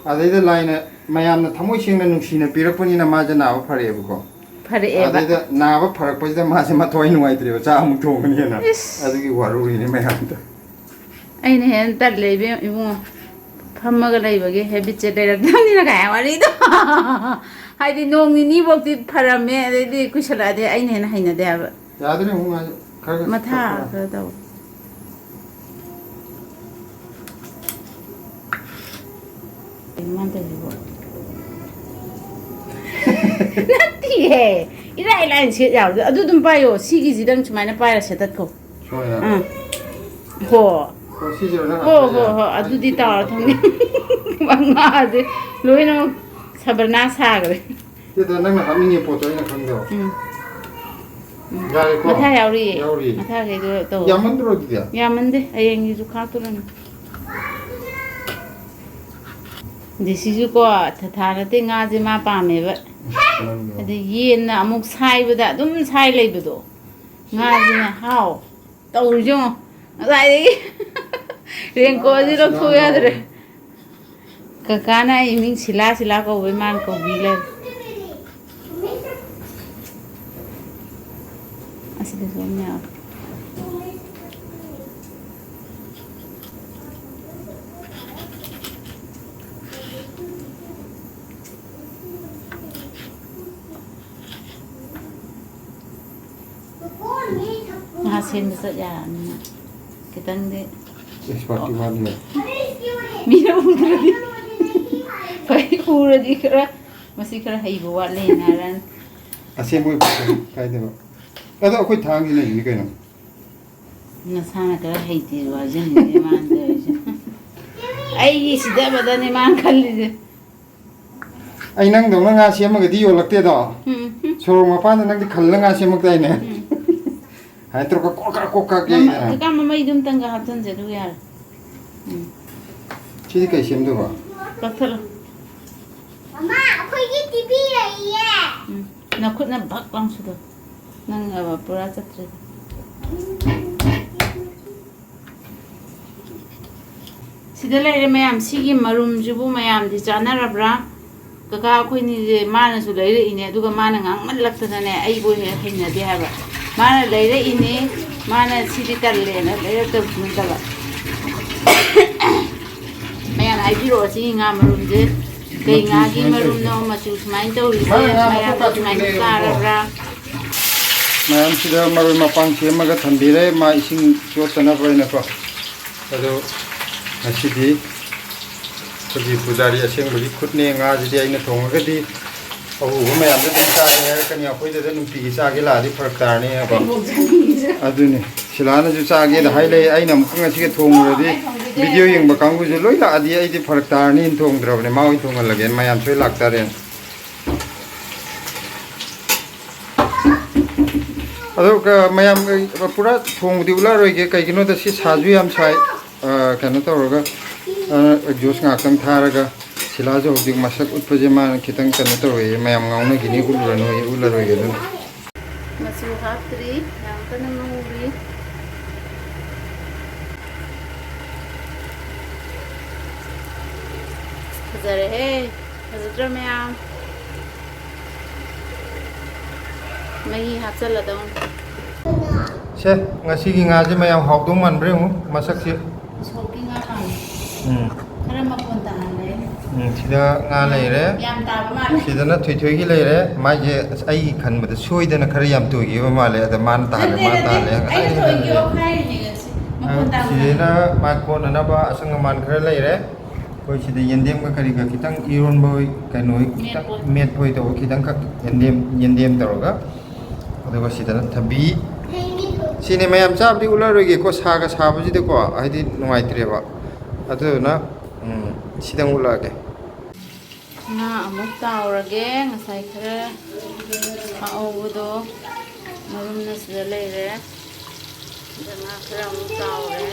ꯑꯗꯩꯗ ꯂꯥꯏꯅ ꯃꯌꯥꯝꯅ ꯊꯃꯣꯏ ꯁꯦꯡꯅ ꯅꯨꯡꯁꯤꯅ ꯄꯤꯔꯛꯄꯅꯤꯅ ꯃꯥꯁꯦ ꯅꯥꯕ ꯐꯔꯛꯑꯦꯕꯀꯣ꯫ ꯐꯔꯛꯑꯦꯕ꯫ ꯑꯗꯩꯗ ꯅꯥꯕ ꯐꯔꯛꯄꯁꯤꯗ ꯃꯥꯁꯦ ꯃꯊ꯭ꯋꯥꯏ ꯅꯨꯡꯉꯥꯏꯇ꯭ꯔꯦꯕ, ꯆꯥꯛ ꯑꯃꯨꯛ ꯊꯣꯡꯒꯅꯤꯅ꯫ ꯏꯁ꯫ ꯑꯗꯨꯒꯤ ꯋꯥꯔꯧꯔꯤꯅꯦ ꯃꯌꯥꯝꯗ꯫ ꯑꯩꯅ ꯍꯦꯟꯅ ꯇꯜꯂꯦ ꯏꯕꯦꯝ, ꯏꯕꯨꯡꯉꯣ꯫ ꯐꯝꯃꯒ ꯂꯩꯕꯒꯤ ꯍꯦꯕꯤꯠꯁꯦ ꯂꯩꯔꯛꯇꯕꯅꯤꯅ ꯀꯥꯏ ꯋꯥꯔꯤꯗꯣ꯫ ꯍꯥꯏꯗꯤ ꯅꯣꯡ ꯅꯤꯅꯤꯐꯧꯗꯤ ꯐꯔꯝꯃꯦ, ꯑꯗꯩꯗꯤ ꯀꯨꯏꯁꯜꯂꯛꯑꯗꯤ ꯑꯩꯅ ꯍꯦꯟꯅ ꯍꯩꯅꯗꯦ ꯍꯥꯏꯕ꯫ ꯌꯥꯗ꯭ꯔꯦ ꯑꯃꯨꯛ ꯃꯥꯁꯦ ꯈꯔ ꯈꯔ ꯃꯊꯥ ꯆꯠꯄ꯫ ꯈꯔ ꯇꯧ꯫ ꯀꯩꯅꯣ ꯃꯥꯅ ꯇꯧꯔꯤꯁꯤꯕꯣ? ꯅꯠꯇꯤꯌꯦ꯫ ꯏꯔꯥꯏ ꯂꯥꯏꯅ ꯁꯦꯠ ꯌꯥꯕꯗꯣ꯫ ꯑꯗꯨ ꯑꯗꯨꯝ ꯄꯥꯏꯌꯣ꯫ ꯁꯤꯒꯤꯁꯤꯗꯪ ꯁꯨꯃꯥꯏꯅ ꯄꯥꯏꯔ ꯁꯦꯠꯇꯠꯈꯣ꯫ ꯁꯨꯃꯥꯏꯅ? ꯑꯥ꯫ ꯍꯣ꯫ ꯑꯣ, ꯁꯤꯁꯤꯔꯣ ꯅꯪ ꯍꯣ, ꯍꯥꯞꯇꯣꯏꯁꯦ? ꯍꯣ, ꯍꯣ꯫ ꯑꯗꯨꯗꯤ ꯑꯩ ꯇꯧꯔ ꯊꯝꯒꯦ꯫ ꯃꯉꯥꯁꯦ ꯂꯣꯏꯅꯃꯛ ꯁꯕꯔꯅꯥꯁ ꯁꯥꯈ꯭ꯔꯦ꯫ ꯁꯤꯗ ꯅꯪꯅ ꯍꯥꯞꯅꯤꯡꯉꯤ ꯄꯣꯠꯇꯣ ꯑꯩꯅ ꯈꯪꯗꯕ꯫ ꯎꯝ꯫ ꯌꯥꯔꯦꯀꯣ? ꯃꯊꯥ ꯌꯥꯎꯔꯤꯌꯦ꯫ ꯌꯥꯎꯔꯤ꯫ ꯃꯊꯥꯈꯩꯗꯣ ꯇꯧ꯫ ꯌꯥꯝꯃꯟꯗ꯭ꯔꯣ ꯑꯗꯨꯗꯤ? ꯌꯥꯝꯃꯟꯗꯦ꯫ ꯍꯌꯦꯡꯒꯤꯁꯨ ꯈꯥꯛꯇꯣꯔꯅꯤ꯫ ꯑꯗꯩ ꯁꯤꯁꯨ ꯀꯣ, ꯊꯥꯊꯥ ꯅꯠꯇꯦ, ꯉꯥꯁꯦ ꯃꯥ ꯄꯥꯝꯃꯦꯕ꯫ ꯅꯪꯗꯣ꯫ ꯑꯗꯩ ꯌꯦꯟꯅ ꯑꯃꯨꯛ ꯁꯥꯏꯕꯗ ꯑꯗꯨꯝ ꯁꯥꯏ ꯂꯩꯕꯗꯣ꯫ ꯉꯥꯁꯤꯅ ꯍꯥꯎ꯫ ꯇꯧꯔꯤꯁꯦ ꯌꯦꯡꯉꯣ꯫ ꯉꯁꯥꯏꯗꯒꯤ ꯔꯦꯟꯀꯣꯠꯁꯤ ꯂꯧꯊꯣꯛ ꯌꯥꯗ꯭ꯔꯦ꯫ ꯀꯀꯥꯅ ꯑꯩ ꯃꯤꯡ ꯁꯤꯂꯥ ꯁꯤꯂꯥ ꯀꯧꯕꯩ ꯃꯥꯅ ꯀꯧꯕꯤ ꯂꯩꯔꯦ꯫ ꯑꯗꯨꯁꯨ ꯑꯗꯨꯝ ꯌꯥꯎꯔꯦ꯫ ꯉꯥ ꯁꯦꯝꯕ ꯆꯠ ꯌꯥꯔꯅꯤꯅ ꯈꯤꯇꯪꯗꯤ꯫ ꯑꯦꯛꯁꯄꯥꯔꯠꯀꯤ ꯋꯥꯅꯤꯅꯦ꯫ ꯃꯤꯅ ꯎꯗ꯭ꯔꯗꯤ ꯐꯩ, ꯎꯔꯗꯤ ꯈꯔ ꯃꯁꯤ ꯈꯔ ꯍꯩꯕ ꯋꯥꯠꯂꯦꯅ ꯍꯥꯏꯔꯛꯑꯅꯤ꯫ ꯑꯁꯦꯡꯕ ꯑꯣꯏꯕ ꯀꯥꯏꯗꯕ꯫ ꯑꯗꯣ ꯑꯩꯈꯣꯏ ꯊꯥꯡꯁꯤ ꯂꯩꯔꯤꯅꯤ ꯀꯩꯅꯣ꯫ ꯅꯁꯥꯅ ꯈꯔ ꯍꯩꯇꯦ ꯋꯥꯖꯅꯤꯡꯉꯦ ꯃꯥꯅ ꯇꯧꯔꯤꯁꯦ꯫ ꯑꯩꯒꯤ ꯁꯤꯗꯕꯗꯅꯦ ꯃꯥꯅ ꯈꯜꯂꯤꯁꯦ꯫ ꯑꯩ ꯅꯪꯗꯧꯅ ꯉꯥ ꯁꯦꯝꯃꯒꯗꯤ ꯌꯣꯜꯂꯛꯇꯦꯗꯣ꯫ ꯎꯝ, ꯎꯝ꯫ ꯁꯣꯔꯣꯛ ꯃꯄꯥꯟꯗ ꯅꯪꯗꯤ ꯈꯜꯂ ꯉꯥ ꯁꯦꯝꯃꯛꯇꯥꯏꯅꯦ꯫ ꯎꯝ꯫ ꯍꯥꯏ ꯇꯧꯔꯒ ꯀ꯭ꯔꯣꯛ ꯀ꯭ꯔꯥꯛ ꯀ꯭ꯔꯣꯛ ꯀ꯭ꯔꯥꯛ ꯃꯃ-, ꯌꯩꯗꯅ꯫ ꯍꯧꯖꯤꯛꯀꯥꯟ ꯃꯃꯩꯗꯨꯝꯇꯪꯒ ꯍꯥꯞꯆꯤꯟꯁꯦ, ꯑꯗꯨꯒ ꯌꯥꯔꯦ꯫ ꯎꯝ꯫ ꯁꯤꯗꯤ ꯀꯩ ꯁꯦꯝꯗꯣꯏꯕ? ꯀꯛꯊꯠꯂꯣ꯫ ꯃꯃꯥ, ꯑꯩꯈꯣꯏꯒꯤ ꯇꯤꯚꯤ ꯂꯩꯌꯦ꯫ ꯎꯝ꯫ ꯅꯈꯨꯠꯅ ꯚꯛ ꯂꯥꯎ ꯁꯨꯗꯣ꯫ ꯅꯪ, ꯑ, ꯄꯨꯔꯥ ꯆꯠꯇ꯭ꯔꯦꯗ꯫ ꯁꯤꯗ ꯂꯩꯔꯦ ꯃꯌꯥꯝ꯫ ꯁꯤꯒꯤ ꯃꯔꯨꯝꯁꯤꯕꯨ ꯃꯌꯥꯝꯗꯤ ꯆꯥꯅꯔꯕ꯭ꯔꯥ? ꯀꯀꯥ ꯑꯩꯈꯣꯏꯅꯤꯁꯦ ꯃꯥꯅꯁꯨ ꯂꯩꯔꯛꯏꯅꯦ, ꯑꯗꯨꯒ ꯃꯥꯅ ꯉꯥꯡꯃꯜꯂꯛꯇꯅꯅꯦ ꯑꯩꯕꯨ ꯍꯦꯛ ꯍꯩꯅꯗꯦ ꯍꯥꯏꯕ꯫ ꯃꯥꯅ ꯂꯩꯔꯛꯏꯅꯦ, ꯃꯥꯅ ꯁꯤꯗꯤ ꯇꯜꯂꯦꯅ ꯂꯩꯔꯛꯇꯕꯁꯨ ꯅꯠꯇꯕ꯫ ꯃꯌꯥꯝ ꯍꯥꯏꯕꯤꯔꯛꯑꯣ ꯁꯤꯒꯤ ꯉꯥ ꯃꯔꯨꯝꯁꯦ ꯀꯩ ꯉꯥꯒꯤ ꯃꯔꯨꯝꯅꯣ ꯃꯆꯨ ꯁꯨꯃꯥꯏꯅ ꯇꯧꯔꯤꯁꯦ? ꯃꯌꯥꯝ ꯁꯨꯃꯥꯏꯅ ꯆꯥꯔꯕ꯭ꯔꯥ? ꯃꯌꯥꯝꯁꯤꯗ ꯃꯔꯣꯏ ꯃꯄꯥꯡ ꯁꯦꯝꯃꯒ ꯊꯝꯕꯤꯔꯦ, ꯃꯥ ꯏꯁꯤꯡ ꯆꯣꯠꯇꯅꯕ ꯑꯣꯏꯅꯀꯣ꯫ ꯑꯗꯣ ꯉꯁꯤꯗꯤ ꯑꯩꯈꯣꯏꯒꯤ ꯄꯨꯖꯥꯔꯤ ꯑꯁꯦꯡꯕꯒꯤ ꯈꯨꯠꯅꯦ꯫ ꯉꯥꯁꯤꯗꯤ ꯑꯩꯅ ꯊꯣꯡꯉꯒꯗꯤ ꯑꯎꯕ ꯃꯌꯥꯝꯗ ꯑꯗꯨꯝ ꯆꯥꯒꯦ ꯍꯥꯏꯔꯛꯀꯅꯤ, ꯑꯩꯈꯣꯏꯗꯗ ꯅꯨꯡꯇꯤꯒꯤ ꯆꯥꯒꯦ ꯂꯥꯛꯑꯗꯤ ꯐꯔꯛ ꯇꯥꯔꯅꯦꯕ꯫ ꯑꯗꯨꯅꯤ, ꯁꯤꯂꯥꯅꯁꯨ ꯆꯥꯒꯦꯗ ꯍꯥꯏ ꯂꯩ, ꯑꯩꯅ ꯑꯃꯨꯛꯀ ꯉꯁꯤꯒ ꯊꯣꯡꯉꯨꯔꯗꯤ ꯚꯤꯗꯤꯑꯣ ꯌꯦꯡꯕ ꯀꯥꯡꯕꯨꯁꯨ ꯂꯣꯏ ꯂꯥꯛꯑꯗꯤ ꯑꯩꯗꯤ ꯐꯔꯛ ꯇꯥꯔꯅꯤꯅ ꯊꯣꯡꯗ꯭ꯔꯕꯅꯦ, ꯃꯥ ꯑꯣꯏꯅ ꯊꯣꯡꯍꯜꯂꯒꯦꯅ꯫ ꯃꯌꯥꯝꯁꯨ ꯂꯣꯏ ꯂꯥꯛꯇꯥꯔꯦꯅ꯫ ꯑꯗꯣ ꯀ-, ꯃꯌꯥꯝ, ꯑ, ꯄꯨꯔꯥ ꯊꯣꯡꯕꯗꯤ ꯎꯠꯂꯛꯑꯔꯣꯏꯒꯦ, ꯀꯩꯒꯤꯅꯣꯗ ꯁꯤ ꯁꯥꯁꯨ ꯌꯥꯝ ꯁꯥꯏ꯫ ꯑ, ꯀꯩꯅꯣ ꯇꯧꯔꯒ, ꯑ, ꯑꯦꯛꯖꯣꯁ ꯉꯥꯛꯇꯪ ꯊꯥꯔꯒ, ꯁꯤꯂꯥꯁꯨ ꯍꯧꯖꯤꯛ ꯃꯁꯛ ꯎꯠꯄꯁꯦ ꯃꯥꯅ ꯈꯤꯇꯪ ꯀꯩꯅꯣ ꯇꯧꯋꯦ, ꯃꯌꯥꯝ ꯉꯥꯎꯅꯈꯤꯅꯤ, ꯎꯠꯂꯨꯔꯅꯨ, ꯎꯠꯂꯔꯣꯏꯒꯦ ꯑꯗꯨꯅ꯫ ꯃꯆꯨ ꯍꯥꯞꯇ꯭ꯔꯤ, ꯌꯥꯝ ꯀꯟꯅ ꯉꯧꯔꯤ꯫ ꯐꯖꯔꯦꯍꯦ, ꯐꯖꯗ꯭ꯔꯣ ꯃꯌꯥꯝ? ꯃꯍꯤ ꯍꯥꯞꯆꯜꯂꯗꯧꯅꯤ꯫ ꯁꯦ, ꯉꯁꯤꯒꯤ ꯉꯥꯁꯦ ꯃꯌꯥꯝ ꯍꯥꯎꯗꯧ ꯃꯥꯟꯕ꯭ꯔꯥ ꯌꯦꯡꯉꯨ, ꯃꯁꯛꯁꯦ꯫ ꯎꯁꯣꯞꯀꯤ ꯉꯥ ꯃꯥꯜꯂꯦ꯫ ꯎꯝ꯫ ꯈꯔ ꯃꯈꯣꯟ ꯇꯥꯍꯜꯂꯦ꯫ ꯎꯝ, ꯁꯤꯗ ꯉꯥ ꯂꯩꯔꯦ꯫ ꯌꯥꯝ ꯇꯥꯕ ꯃꯥꯜꯂꯦ꯫ ꯁꯤꯗꯅ ꯊꯣꯏꯊꯣꯏꯒꯤ ꯂꯩꯔꯦ꯫ ꯃꯥꯏꯁꯦ, ꯑꯁ, ꯑꯩ ꯈꯟꯕꯗ ꯁꯣꯏꯗꯅ ꯈꯔ ꯌꯥꯝ ꯇꯣꯏꯈꯤꯕ ꯃꯥꯜꯂꯦ꯫ ꯑꯗ ꯃꯥꯅ ꯇꯥꯍꯜꯂꯦ, ꯅꯠꯇꯦ, ꯃꯥꯅ ꯅꯠꯇꯦ꯫ ꯇꯥꯍꯜꯂꯦ꯫ ꯑꯩꯅ ꯉꯁꯥꯏꯗꯒꯤ ꯊꯣꯏꯈꯤꯕ ꯇꯥꯍꯜꯂꯦ꯫ ꯍꯥꯏꯔꯤꯅꯦ ꯉꯁꯤ꯫ ꯃꯈꯣꯟ ꯑ, ꯇꯥꯍꯜꯂꯦ꯫ ꯁꯤꯗꯅ ꯃꯥꯏ ꯀꯣꯠꯅꯅꯕ ꯑꯁꯪ ꯑꯃꯥꯟ ꯈꯔ ꯂꯩꯔꯦ꯫ ꯑꯩꯈꯣꯏ ꯁꯤꯗ ꯌꯦꯟꯗꯦꯝꯒ ꯀꯔꯤꯒ ꯈꯤꯇꯪ ꯏꯔꯣꯟꯕ ꯑꯣꯏ, ꯀꯩꯅꯣ ꯑꯣꯏ, ꯈꯤꯇꯪ ꯃꯦꯠꯄ ꯑꯣꯏ꯫ ꯃꯦꯠꯄ ꯑꯣꯏ ꯇꯧꯕ, ꯈꯤꯇꯪꯈꯛ ꯌꯦꯟꯗꯦꯝ, ꯌꯦꯟꯗꯦꯝ ꯇꯧꯔꯒ꯫ ꯑꯗꯨꯒ ꯁꯤꯗꯅ ꯊꯕꯤ꯫ ꯁꯤꯅꯤ ꯃꯌꯥꯝ ꯆꯥꯕꯗꯤ ꯎꯠꯂꯔꯣꯏꯒꯦꯀꯣ, ꯁꯥꯒ ꯁꯥꯕꯁꯤꯗꯀꯣ, ꯍꯥꯏꯗꯤ ꯅꯨꯡꯉꯥꯏꯇ꯭ꯔꯦꯕ꯫ ꯑꯗꯨꯗꯨꯅ, ꯎꯝ, ꯁꯤꯗꯪ ꯎꯠꯂꯛꯑꯒꯦ꯫ ꯉꯥ ꯑꯃꯨꯛ ꯇꯥꯎꯔꯒꯦ꯫ ꯉꯁꯥꯏ ꯈꯔ ꯊꯥꯛꯍꯧꯕꯗꯣ ꯃꯔꯨꯝꯅ ꯁꯤꯗ ꯂꯩꯔꯦ꯫ ꯁꯤꯗ ꯉꯥ ꯈꯔ ꯑꯃꯨꯛ ꯇꯥꯎꯔꯦ꯫